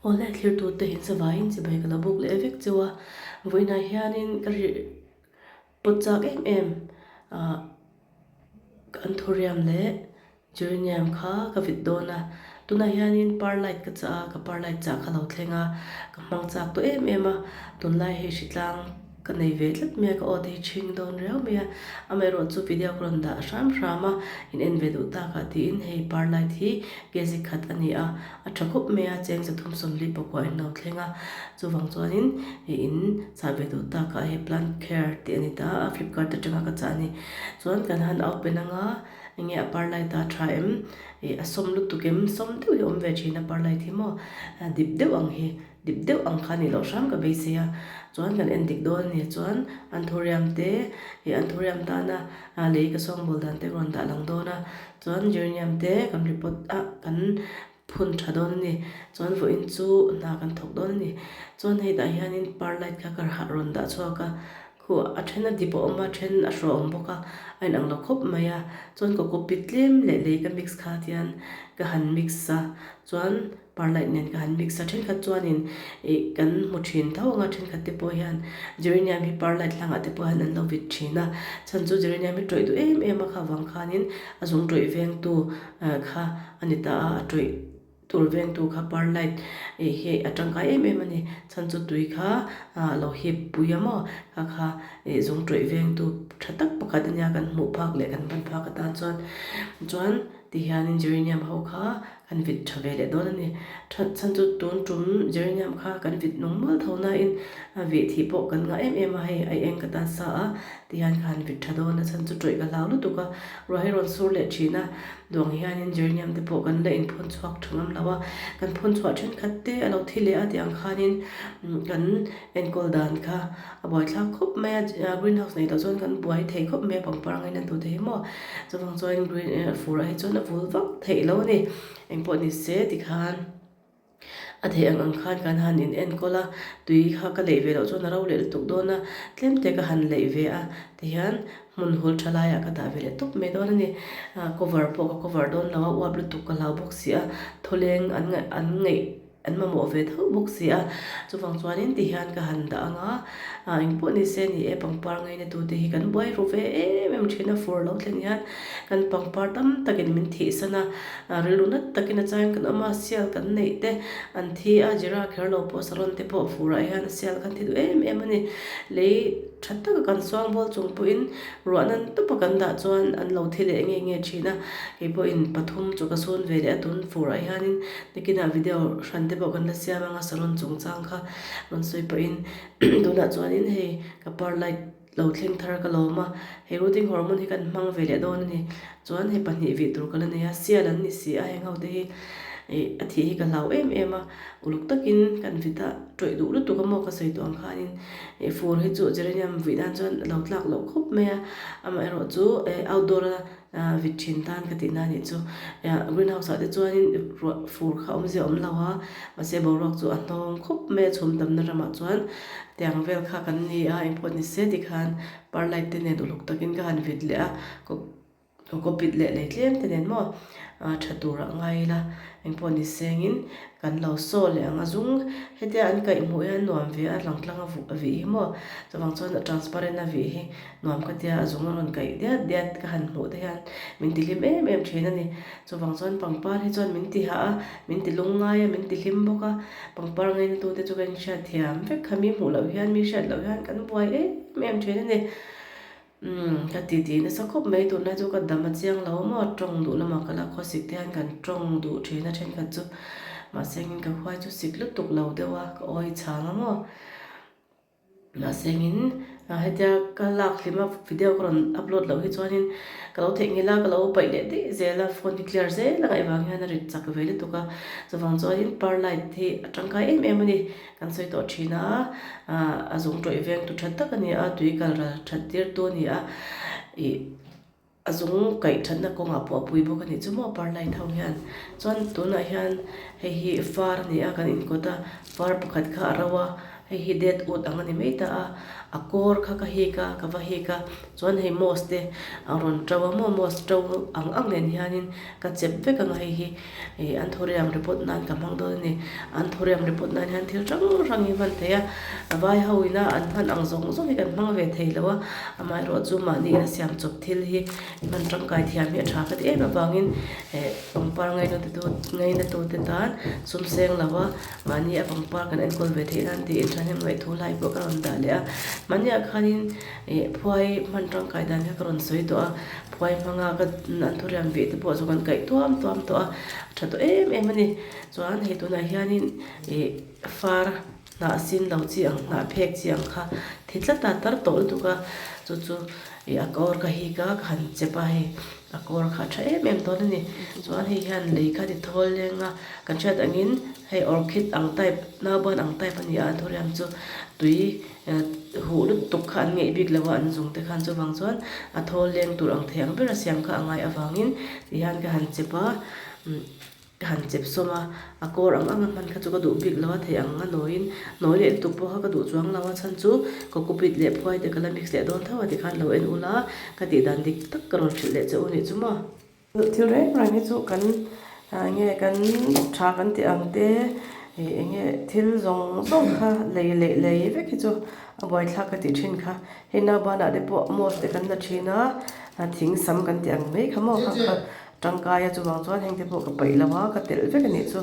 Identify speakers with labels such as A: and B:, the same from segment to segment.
A: Awle thlirtute in savaiin chibai ka lo buk leh vek cheu a, vawiinah hianin ka ri pawt chak em em ah an thuriam leh Geranium kha ka vit dawn a, tunah hianin par light ka chah a, ka par light chah kha lo thleng a, ka hmang chak tawh em em a, tunlai hei hritlang ka nei ve tlat mai a, ka aw te hi chhing dawn riau mai a, amaherawhchu video ka rawn dah hram hram a, in en ve duh tak ah tiin hei par light hi kg khat a ni a, a tha khawp mai a, cheng 340 pakua in lo thleng a, chuvang chuanin hei in chah ve duh tak ah hei plant care tih a ni ta a, flipkart atanga ka chah a ni, chuan kan han open ang a. Enge a par light a tha em? Ih a sawm lutuk em? Sawm deuh hi a awm ve thin a par light hi maw? Dip deuh ang hi, dip deuh ang kha nih loh hram ka beisei a. Chuan kan en dik dawn a ni. Chuan anthurium te, ih anthurium tana lei ka sawngbawl dan te ka rawn dah lang dawn a. Chuan geranium te kan repot a, kan phun tha dawn a ni. Chuan vawiin chu hna kan thawk dawn a ni. Chuan hei tah hianin par light kha ka rawn dah chhuak a. Khuh a then a dip a awm a, then a hraw a awm bawk a, a inang lo khawp mai a. Chuan coco pit tlem leh lei ka mix kha tian ka han mix a, chuan perlite nen ka han mix a. Thenkhat chuanin ih kan hmu thin tho ang a, thenkhat te pawh hian geranium hi perlite hlangah te pawh hian an lo vit thin a. Chhan chu geranium hi tawih duh em em a kha avang khanin a zung tawih vengtu kha a ni ta a, a tawih. Tur vengtu kha perlite ih hi a tangkai em em a ni. Chhan chu tui kha ah lo hip pui a maw? Kha kha ih zung tawih vengtu tha tak pakhat a nia kan hmuh phak leh kan hman phak atan chuan. Chuan tihianin geranium ho kha kan vit tha ve leh dawn a ni. Tha chhan chu tun tum geranium kha kan vit nung mual tho nain a vih thih pawh kan ngah em em a hei a eng ka tan sa a tihian kha han vit tha dawn a chhan chu tawih ka hlau lutuk a ruah hi rawn sur leh thin a. Duang hianin geranium te pawh kan la inphun chhuak tha ngam lo a, kan phun chhuah thenkhat te a lo thi leh a tih ang khanin kan enkawl dan kha a buaithlak khawp mai a, greenhouse nei loh chuan kan buai thei khawp mai a pangpar ngaina tu te hi maw chuvang chuan green fur ah hi chuan a vul vak theih lo a ni engpawh ni se tikhan. A theih ang ang khan kan han in enkawl a, tui kha ka leih ve loh chuan a ro leh lutuk dawn a, tlem te ka han leih ve a, tihian hmun hul tha laiah ka dah ve leh tawp mai dawn a ni. Cover pawh ka cover dawn lo a, uap lutuk ka hlau bawk si a, thawleng an ngaih an ngaih an mamawh ve tho bawk si a, chuvang chuanin tihian ka han dah ang a, engpawh ni se ni e pangpar ngaina tute hi kan buai ru ve em em thin a, fur lo thlen hian kan pangpar tam takin min thihsan a. Rilru nat takin a chang kan awm a, sial kan neih te an thi a, Jira kher lo pawh Saron te pawh furah hian a sial khan thi duh em em a ni. Lei tha taka kan suang bawl chung pawhin ruah nan tawpa kan dah chuan an lo thi leh nge nge thin a, kei pawhin pathum chu ka sun ve leh a tun furah hianin nakinah video hran te pawh kan la siam anga Saron chungchang kha rawn sawi pahin tunah chuanin hei ka par light Lo thleng thar ka lawm a, he rooting hormone hi kan hmang ve leh dawn a ni. Chuan hei pahnih vih tur ka la nei a, sial an ni si a, heng ho te hi ih a thih hi ka hlau em em a, uluk takin kan vit a, tawih duh lutuk a maw ka sawi tawh ang khanin ih fur hi chu geranium vih nan chuan a lo tlak loh khawp mai a, amaherawh chu eh outdoor a vit thin tan ka tihna a nih chu. Green house ah te chuanin ruah fur kha awmzia a awm lo a, mahse boruak chu a hnawng khawp mai a, chhum tamna ramah chuan tiang vel kha kan ni a, engpawh ni se tikhan par light te nen uluk takin ka han vit leh a, cocopeat leh lei tlem te nen maw tha tur ah ngai ila engpawh ni sengin kan lo saw leh ang a zung hetia an kaih hmuh hian nuam ve a lang tlang a vih hi maw chuvang chuan a transparent a vih hi Nuam ka tia a zung a rawn kaih diat diat ka han hmuh te hian min ti hlim em em thin a ni. Chuvang chuan pangpar hi chuan min ti hah a, min ti lungngai a, min ti hlim bawk a. Pangpar ngainatu te chu ka inhriat thiam vek kha mi hmuh loh hian mi hriat loh hian kan buai em em thin a ni. Umm ka ti ti nasa khawp mai tunlai chu ka dam a chiang lo maw tawng duh lamah ka la khawsik te hian kan tawng duh thin a thenkhat chu mahse engin ka huai chu sik lutuk lo deuh a ka awi chhang a maw. Mahsengin hetia ka lak hlim a video ka rawn upload loh hi chuanin ka lo theihnghilh a, ka lo paih leh daih zel a, phone hi clear zel a ngaih vang hian a rit chak ve lutuk a, chuvang chuanin par light hi a tangkai em em a ni, kan sawi tawh thin a, a zung tawih veng tu tha tak a ni a, tui kal ral that tir tu a ni a, ih. A zung kaih thatna kawngah pawh a pui bawk a nih chu maw par light ho hian. Chuan tunah hian hei hi far a ni a kan inkawt a, far pakhat kha a ro a, Hei hi dead wood ang a ni mai ta a, a kawr kha ka hik a, ka va hik a, chuan hei moss te a rawn to a maw, moss to ang ang nen hianin ka chep vek ang a hei hi ih anthurium report nan ka hmang dawn a ni. Anthurium report nan hian thil hrang hrang hi hman theih a, a vai ho ina an hman ang zawng zawng hi kan hmang ve thei lo a, amaherawhchu mahni ina siam chawp thil hi hman tangkai thiam hi a tha ka ti em avangin eh pangpar ngainatute tan sum seng lo a. Mahni a pangpar kan enkawl ve theih nan tiin thahnem ngaih thu lai pawh ka rawn dah leh a. Mahniah khanin ih phuai hman tangkai dan kha ka rawn sawi tawh a, phuai hmanga ka an thuriam vih te pawh chu kan kaih tuam tuam tawh a, a tha tawh em em a ni. Chuan hei tunah hianin ih far hnah sin lo chi ang hnah phek chi ang kha thi tlat a tar tawh lutuk a, chu chu ih a kawr ka hik a ka han chep a hei. A kawr kha a tha em em dawn a ni. Chuan hei hian lei kha ti thawl leng a, kan hriat angin hei orchid ang type, nauban ang type a ni a, an thuriam chu tui huh lutuk kha an ngeih bik lo a, an zung te khan chuvang chuan a thawl leng tur ang thei ang ber a siam kha a ngai avangin tihian ka han chep a. Ka han chep sawm a, a kawr ang ang a hman kha chu ka duh bik lo a, thei ang a nawiin nawi leh lutuk pawh kha ka duh chuang lo a, chhan chu cocopeat leh phuai te ka la mix leh dawn tho a tikhan lo en ula ka tih dan dik tak ka rawn hrilh leh che u nih chu maw. Thil reng reng hi chu kan enge kan tha kan tih ang te ih enge thil zawng zawng kha lei leh lei vek hi chu a buaithlak ka tih thin kha, hei naubanah te pawh moss te kan la thin a, thing sam kan tih ang mai kha maw kha kha Tangkai a chuvang chuan hengte pawh ka paih lo a, ka telh vek a nih chu.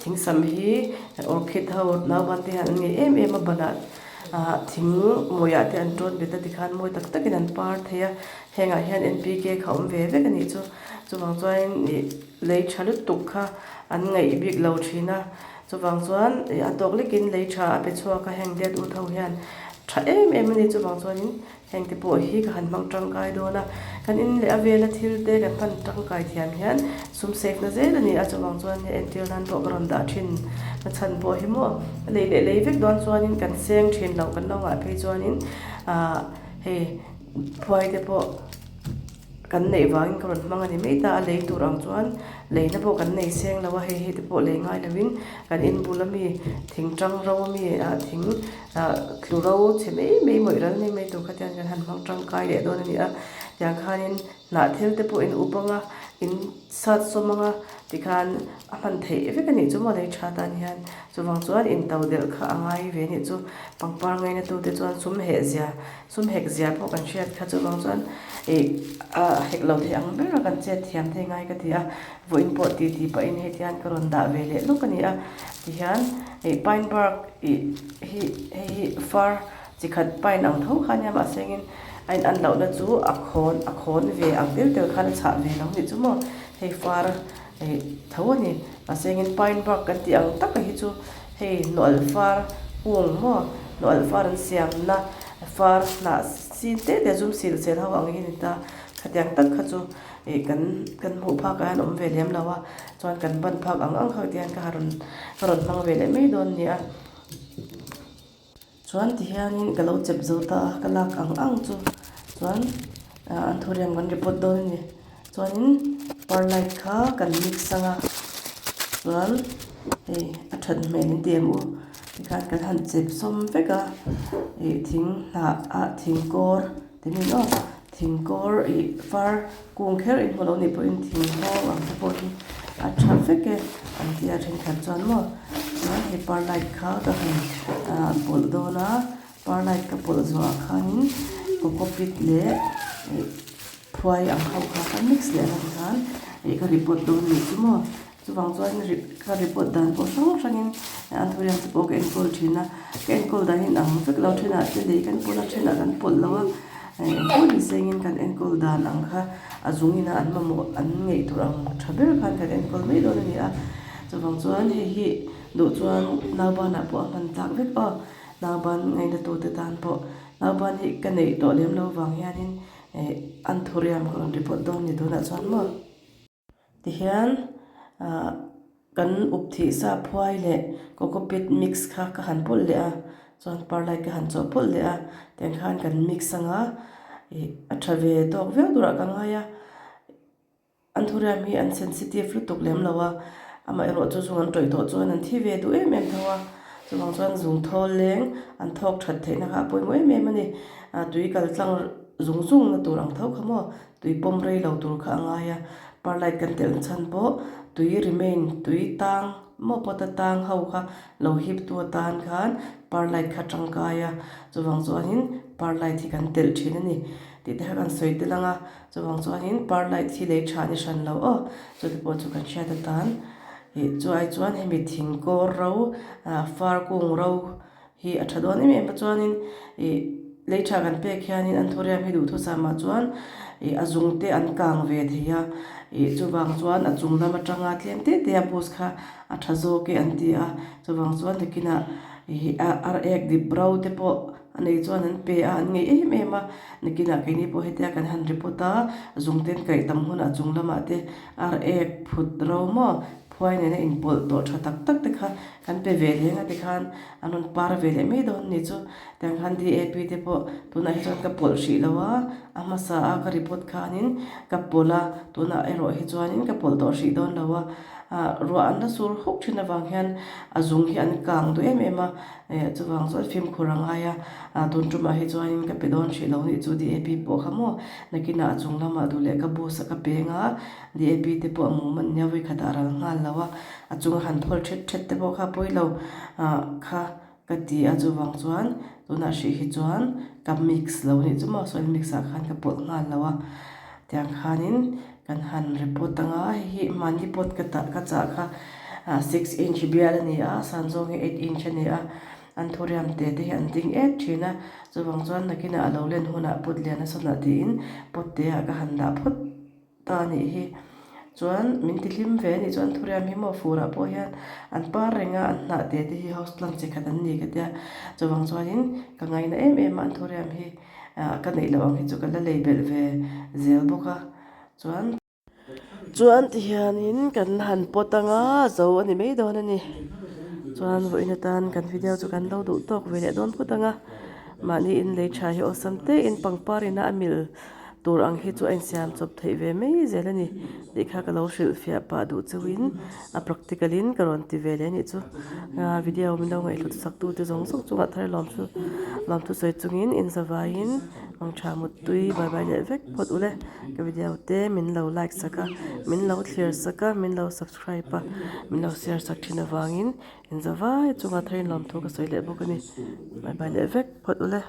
A: Thingsam hi orchid ho nauban te hian an ngei em em a, banah ah thing mawiah te an tawn bet a tikhan mawi tak takin an par thei a, hengah hian N P K kha awm ve vek a nih chu. Chuvang chuanin ih lei tha lutuk kha an ngaih bik lo thin a, chuvang chuan ih a tawk lekin lei tha a pe chhuak a, heng dead wood ho hian tha em em a ni. Chuvang chuanin Heng te pawh hi ka han hmang tangkai dawn a, kan in leh a vela thil te kan hman tangkai thiam hian sum save na zel a ni a, chuvang chuan hei entir nan pawh ka rawn dah thin na chhan pawh hi maw a lei leh lei vek dawn chuanin kan seng thin lo kan lo ngah phei chuanin ah hei phuai te pawh kan neih vangin ka rawn hmang a ni mai ta a, lei tur ang chuan leina pawh kan nei seng lo a, hei hei te pawh lei ngai lovin kan in bul ami thing tang ro ami ah thing ah tlu ro chhe mai mai mawih ral mai mai tur kha tiang kan han hmang tangkai leh dawn a ni a, tiang khanin hnah thil te pawh in up anga in sat sawm anga tikhan a hman theih vek a nih chu maw lei tha tan hian chuvang chuan in to delh kha a ngai ve a nih chu pangpar ngaina tu te chuan sum heh zia Sum hek zia pawh kan hriat kha chuvang chuan ih a hek lo thei ang ber a kan chet thiam thei ngai ka ti a, vawiin pawh ti ti pahin heti hian ka rawn dah ve leh lawk a ni a, tihian ih pine bark ih hi hei hi far chi khat pine ang tho kha ania mahse engin a in an lohna chu a khawn a khawn ve ang tel tel khan a chhah ve lo nih chu maw hei far ih tho a ni mahse engin pine bark kan tih ang taka hi chu Hei nawlh far kung maw nawlh far an siamna far hnah sin te te zum sil sel ho ang hi a ni ta khatiang tak kha chu ih kan kan hmuh phak ah hian awm ve lem lo a chuan kan ban phak ang ang kha ti hian ka rawn ka rawn hmang ve leh mai dawn a ni a. Chuan ti hianin ka lo chep zo ta a, ka lak ang ang chu chuan an thuriam kan report dawn a ni. Chuanin perlite kha kan mix ang a, chuan hei a that hmel in ti em u, tikhan kan han chep sawm vek a, ih thing hnah ah thing kawr ti min aw thing kawr ih far kung kher in hmu lo nih pawhin thing nghawng ang te pawh hi a tha vek e an ti a thenkhat chuan maw chuan hei perlite kha ka han ah pawlh dawn a perlite ka pawlh zawh ah khanin cocopeat leh ih phuai ang ho kha ka mix leh ang khan ih ka report dawn a nih chu maw. Chuvang chuan ka report dan pawh hrang hrangin an thuriam te pawh ka enkawl thin a, ka enkawl dan hi inang vek lo thenah te lei kan pawlh a thenah kan pawlh lo a, engpawh ni sengin kan enkawl dan ang kha a zungin a an mamawh an ngeih tur ang tha ber khan kan enkawl mai dawn a ni a, chuvang chuan hei hi duh chuan naubanah pawh a hman tlak vek aw, nauban ngaina tute tan pawh nauban hi ka neih tawh lem lo vang hianin an thuriam ka rawn report dawn a ni tunah chuan maw. Tihian ah kan up thih sa phuai leh cocopeat mix kha ka han pawlh leh a chuan perlite ka han chawh pawlh leh a tiang khan kan mix ang a ih a tha ve tawk viau turah ka ngai a an thuriam hi an sensitive lutuk lem lo a amaherawhchu chu an tawih tawh chuan an thi ve duh em em tho a. Chuvang chuan zung thawl leng an thawk that theihna kha a pawimawh em em a ni. Tui kal tlang zung zung na tur ang tho kha maw tui pawm rei lo tur kha a ngai a. Perlite kan telh chhan pawh tui remain tui tang maw pot a tang ho kha lo hip tu atan khan perlite kha tangkai a. Chuvang chuanin perlite hi kan telh thin a ni tih te kha kan sawi tel ang a. Chuvang chuanin perlite hi lei tha ni hran lo aw chute pawh chu kan hriat atan ih chu ai chuan hemi thingkawr ro ah far kung ro hi a tha dawn em em a chuanin ih lei tha kan pek hianin an thuriam hi duhthusam ah chuan ih a zung te an kang ve thei a ih chuvang chuan a chung lam atanga tlem te te a boost kha a tha zawk e an ti a chuvang chuan nakinah ih ar ek dip ro te pawh A nei chuan an pe a, an ngei em em a. Nakinah keini pawh hetia kan han report a, zungten kaih tam hunah chung lamah te ar ek phut ro maw phuai nena inpawlh tawh tha tak tak te kha kan pe ve leng a tikhan an rawn par ve leh mai dawn ni chu. Tiang khan DAP te pawh tunah hi chuan ka pawlh hrih lo a, a hmasa a ka report khanin ka pawlh a, tunah erawh hi chuanin ka pawlh tawh hrih dawn lo a. Ruah an la sur huk thin avang hian a zung hi an kang duh em em a. Eh chuvang chuan fimkhur a ngai a, ah tun tumah hi chuanin ka pe dawn hrih lo nih chu DAP pawh kha maw nakinah a chung lamah duh leh ka bus a ka peng a, DAP te pawh a mum an nia vawikhatah a ral nghal lo a, a chunga han thawl thet thet te pawh kha pawi lo ah kha ka ti a chuvang chuan tunah hrih hi chuan ka mix lo nih chu maw soil mix ah khan ka pawlh nghal lo a tiang khanin kan han report anga hei hi mahni pot ka tah ka chah kha ah six inch bial a ni a san zawng hi eight inch a ni a an thuriam te te hi an ding et thin a chuvang chuan nakinah a lo len hunah pot lian a sawnah tiin pot te ah ka han dah phawt ta a nih hi chuan min ti hlim ve a nih chuan thuriam hi maw furah pawh hian an par reng a an hnah te te hi house plant chi khat an ni ka tia chuvang chuanin ka ngaina em em a an thuriam hi. ah ka neih loh ang hi chu ka la lei belh ve zel bawk a chuan chuan tihianin kan han pawt anga zo a ni mai dawn a ni chuan vawiin atan kan video chu kan lo duh tawk ve leh dawn phawt anga mahni in lei tha hi awlsam te in pangpar ina a mil tur ang hi chu a insiam chawp theih ve mai zel a ni tih kha ka lo hrilh fiah pah duh chauhin a practical in ka rawn ti ve leh a nih chu ah video min lo ngaihhlut sak tu te zawng zawng chungah thar lawm chu lawm thu sawi chungin in zavaiin ang tha muttui bye bye leh vek phawt ule ka video te min lo like sak a min lo thlir sak a min lo subscribe a min lo share sak thin avangin in zavai chungah thar in lawm thu ka sawi leh bawk a ni bye bye leh vek phawt ule.